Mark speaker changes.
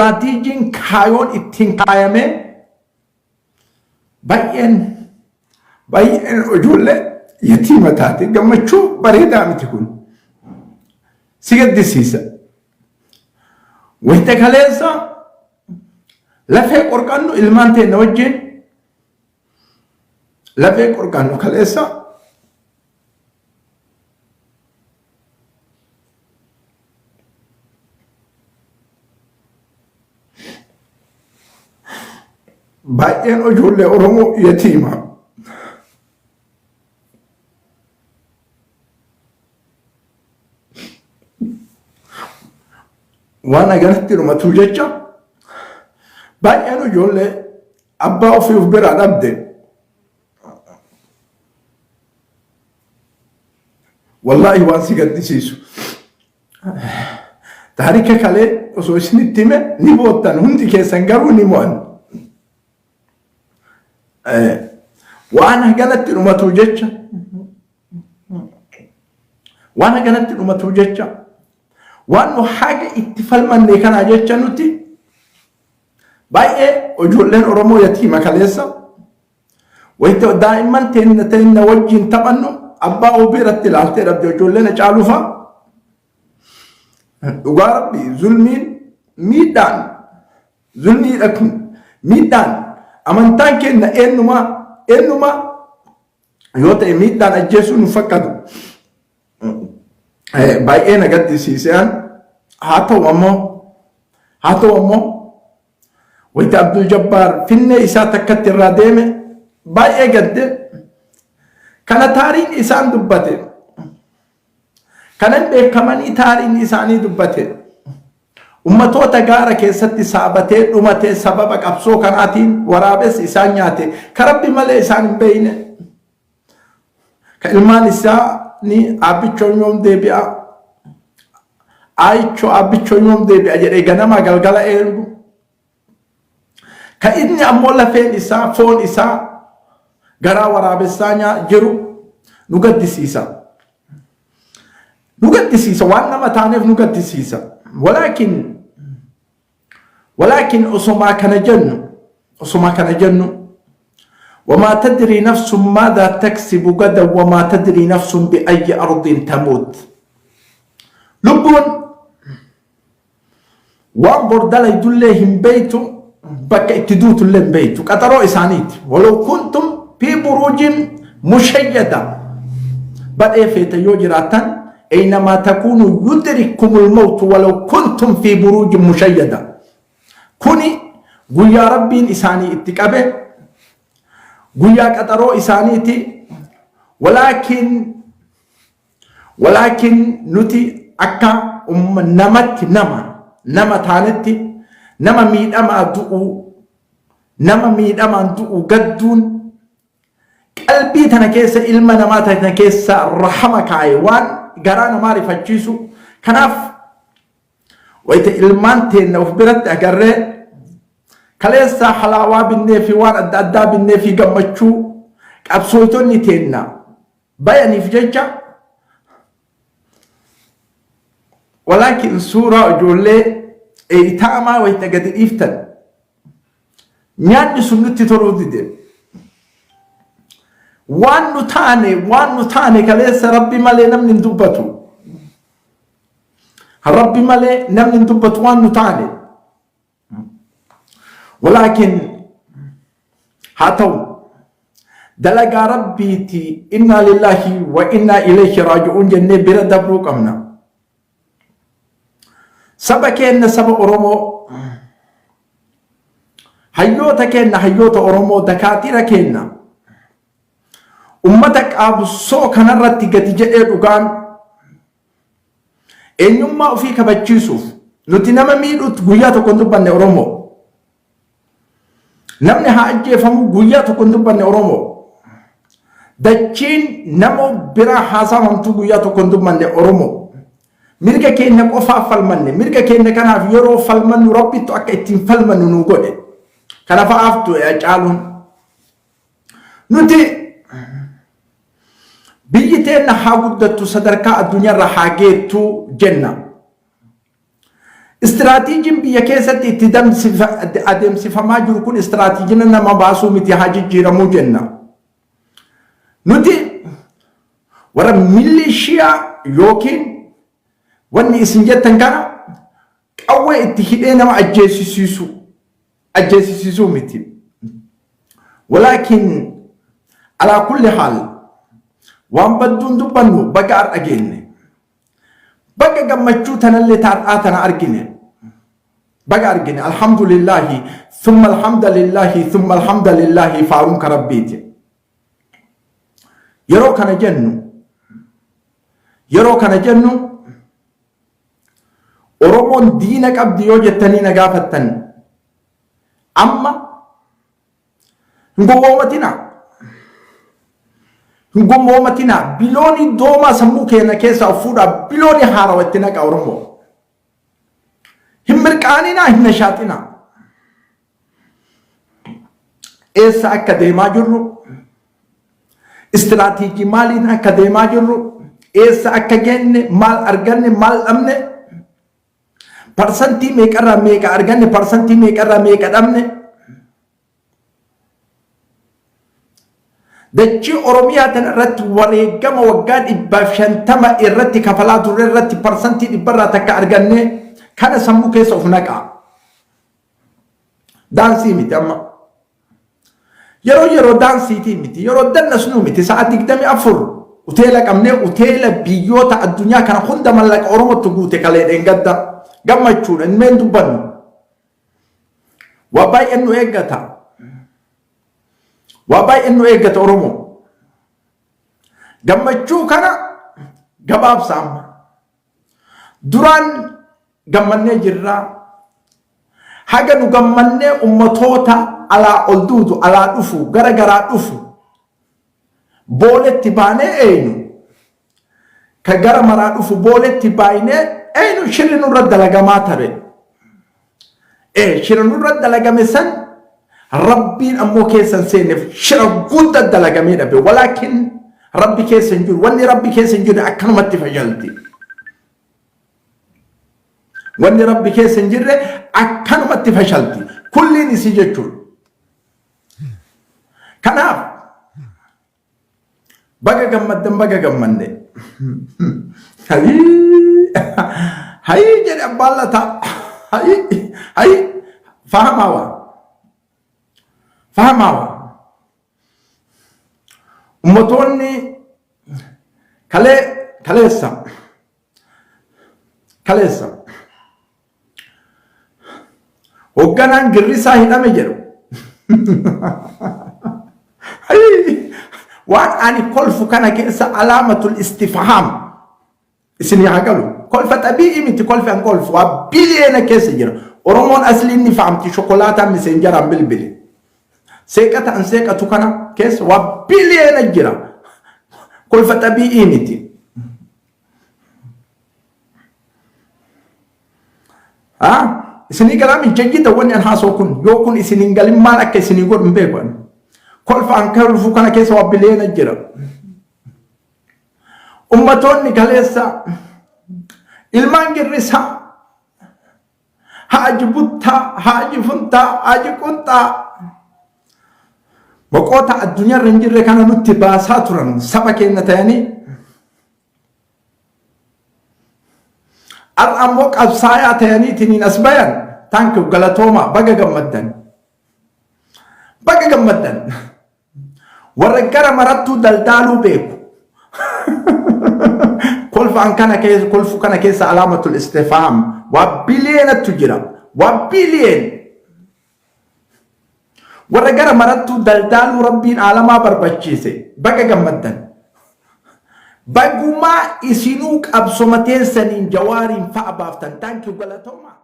Speaker 1: Istiraatiijiin kaayoon ittiin kaayame baay'een baay'een ijoollee yatiima taate gammachuu bareedaa miti kun. Si gaddisiisa. Wayita kaleessa lafee qorqannu ilmaan teenna wajjin lafee qorqannu kaleessa baay'een ijoollee Oromoo yatiima. Waan agarratti dhumatu jecha baay'een ijoollee abbaa ofii of biraa dhabde. Wallaahi waan si gaddisiisu. Taarika kalee osoo isinitti hime ni boottan hundi keessan garuu ni mo'an. Waan haganatti dhumatu jecha waan haganatti dhumatu jecha waan nu haga itti falmanne kanaa jecha nuti baay'ee ijoolleen Oromoo yatiima kaleessa wayita daa'imman teenna teenna wajjin taphannu abbaa ofii irratti ilaaltee dhabde ijoolleen caaluu fa'a. Dhugaa rabbi zulmiin miidhaan zulmiidha kun miidhaan amantaan keenya eenyumaa eenyumaa yoo ta'e miidhaan ajjeesuu nu fakkaatu. Baay'ee na gaddisiise haa ta'u ammoo haa ta'u ammoo wayita Abdul Jabbaar finnee isaa takkatti irraa deeme baay'ee gadde. Kana taariin isaan dubbate. Kanan beekamanii taariin isaanii dubbate. Ummatoota gaara keessatti saabatee dhumate sababa qabsoo kanaatiin waraabessi isaan nyaate. Ka Rabbi malee isaan hin beeyne. Ka ilmaan isaa ni aabbichoon yoom deebi'a? Aayichoo aabbichoon yoom deebi'a jedhee ganamaa galgala eegu. Ka inni ammoo lafeen isaa foon isaa garaa waraabessaa jiru nu gaddisiisa. Nu gaddisiisa waan nama taaneef nu gaddisiisa. Walaakin walaakin osomaa kana jennu osomaa kana jennu وما تدري نفس ماذا تكسب غدا وما تدري نفس بأي أرض تموت لبون waan bor dalaydullee hin beeytu bakka itti duutullee hin beeytu qaxaroo isaaniiti walaw kuntum fi buruujin mushayyada badhee feete yoo jiraattan aynamaa takuunu yudrikkumul mawtu walaw kuntum fi buruujin mushayyada kuni guyyaa rabbiin isaanii itti qabe guyyaa qaxaroo isaaniiti walaakin Walaakin nuti akka namatti nama nama taanetti nama miidhamaa du'uu nama miidhamaan du'uu gadduun qalbii tana keessa ilma namaa tana keessa rahama kaaye waan garaa namaa rifachiisu kanaaf wayita ilmaan teenna of biratti agarree kaleessa halaawaa binnee fi waan adda addaa binnee fi gammachuu qabsooytonni teenna bayaniif jecha walaakin suuraa ijoollee eeytaamaa wayita gadi dhiiftan nyaanni sun nutti toluu dide. Waan nu taane waan nu taane kaleessa rabbi malee namni hin dubbatu. Rabbi malee namni hin dubbatu waan nu taane. Walaakin haa ta'u dalagaa rabbiiti innaa lillaahi wa innaa ilayhi raaji'uun jennee bira dabruu qabna. Saba keenna saba Oromoo hayyoota keenna hayyoota Oromoo dakaatira keenna ummata qaabsoo kanarratti gadi jedhee dhugaan Eenyummaa ofii kabachiisuuf nuti nama miidhuutti guyyaa tokko hin dubbanne Oromoo. Namni haa ajjeefamu guyyaa tokko hin dubbanne Oromoo. Dachiin nama biraa haasaamamtuu guyyaa tokko hin dubbanne Oromoo. Mirga keenya qofaaf falmanne, mirga keenya kanaaf yeroo falmannu Rabbittu akka ittiin falmannu nu godhe. Kana fa'aaf du'e caaluun. Nuti biyyi teenna haa guddattu sadarkaa addunyaarra haa geettu jenna. Istiraatiijiin biyya keessatti itti adeemsifamaa jiru kun istiraatiijina nama baasuu miti haa jijjiiramuu jenna. Nuti warra milishiyaa yookiin wanni isin jettan kana qawwee itti hidhee nama ajjeesisiisu ajjeesisiisuu miti. Walaakin alaa kulli haal waan badduun dubbannu baga har'a geenne. Baga gammachuu tanallee taar'aa tana argine. Baga argine alhamdulillaahi thumma alhamdulillaahi thumma alhamdulillaahi faaruun ka rabbiiti. Yeroo kana jennu yeroo kana jennu Oromoon diina qabdi yoo jettanii na gaafattan amma hin gowwoomatinaa. Hin gowwoomatinaa. Biloonii doomaa sammuu keenya keessaa of fuudhaa biloonii haarawa itti naqa Oromoo. Hin mirqaaninaa hin nashaaxinaa. Eessa akka deemaa jirru istiraatiijii maaliin akka deemaa jirru eessa akka geenne maal arganne maal dhabne parsantii meeqarraa meeqa arganne parsantii meeqarraa meeqa dhabne dachii Oromiyaa tana irratti wareegama waggaa 150 irratti kafalaa turre irratti parsantii dhibbarraa takka arganne kana sammuu keessa of naqaa. Daansii miti amma. Yeroo yeroo daansiitii miti yeroo dannasnuu miti sa'a 24 uteela qabnee uteela biyyoota addunyaa kana hunda mallaqa Oromootti guute kalee dheengadda gammachuudha hin meen dubbannu. Waa baay'een nu eeggata. Waa baay'een nu eeggata Oromoo. Gammachuu kana gabaabsa amma. Duraan gammannee jirra. Haga nu gammannee ummatoota alaa ol duudu, alaa dhufu, gara garaa dhufu booletti baanee eenyu ka gara maraa dhufu booletti baay'inee eenyu shirri nurra dalagamaa tare. Ee shira nurra dalagame san rabbiin ammoo keessa hin seenneef shira gudda dalagamee dhabe. Walaakin rabbi keessa hin jiru. Wanni rabbi keessa hin jirre akkanumatti fashalti. Wanni rabbi keessa hin jirre akkanumatti fashalti. Kulliin isii jechuudha. Kanaaf baga gammaddan baga gammanne. Hayii hayii jedhe abbaan lataa. Hayii hayii fahamaa waa. Fahamaa waa. Ummatoonni kalee kaleessa kaleessa Hogganaan girrisaa hidhame jedhu. Waan ani kolfu kana keessa alaamatul istifhaam isin haa galu. Kolfa xabii'ii miti kolfi an kolfu waa biliyeena keessa jira. Oromoon asliin ni fahamti shokolaataan miseenjaraan bilbile. Seeqata an seeqatu kana keessa waa biliyeena jira. Kolfa xabii'ii miti. Isinii galaa mijjajjita wanni an haasa'u kun yoo kun isin hin galin maal akka isinii godhu hin beeku ani. Kolfa an kolfu kana keessa waa biliyeena jira. Ummatoonni kaleessa ilmaan girrisaa haaji buttaa haaji funtaa haaji qunxaa maqoota addunyaarra hin jirre kana nutti baasaa turan saba keenya ta'anii Har'a ammoo qabsaayaa ta'aniitiin as bayan thank you galatooma baga gammaddan. Baga gammaddan. Warra gara marattuu daldaaluu beeku. Kolfaan kana keessa kolfu kana keessa alaamatul istifhaam waa biliyeenattu jira. Waa biliyeen. Warra gara marattuu daldaaluu rabbiin aalamaa barbachiise baga gammaddan. Bagumaa isinuu qabsoma teessaniin jawaariin fa'a baaftan. Thank you galatoomaa.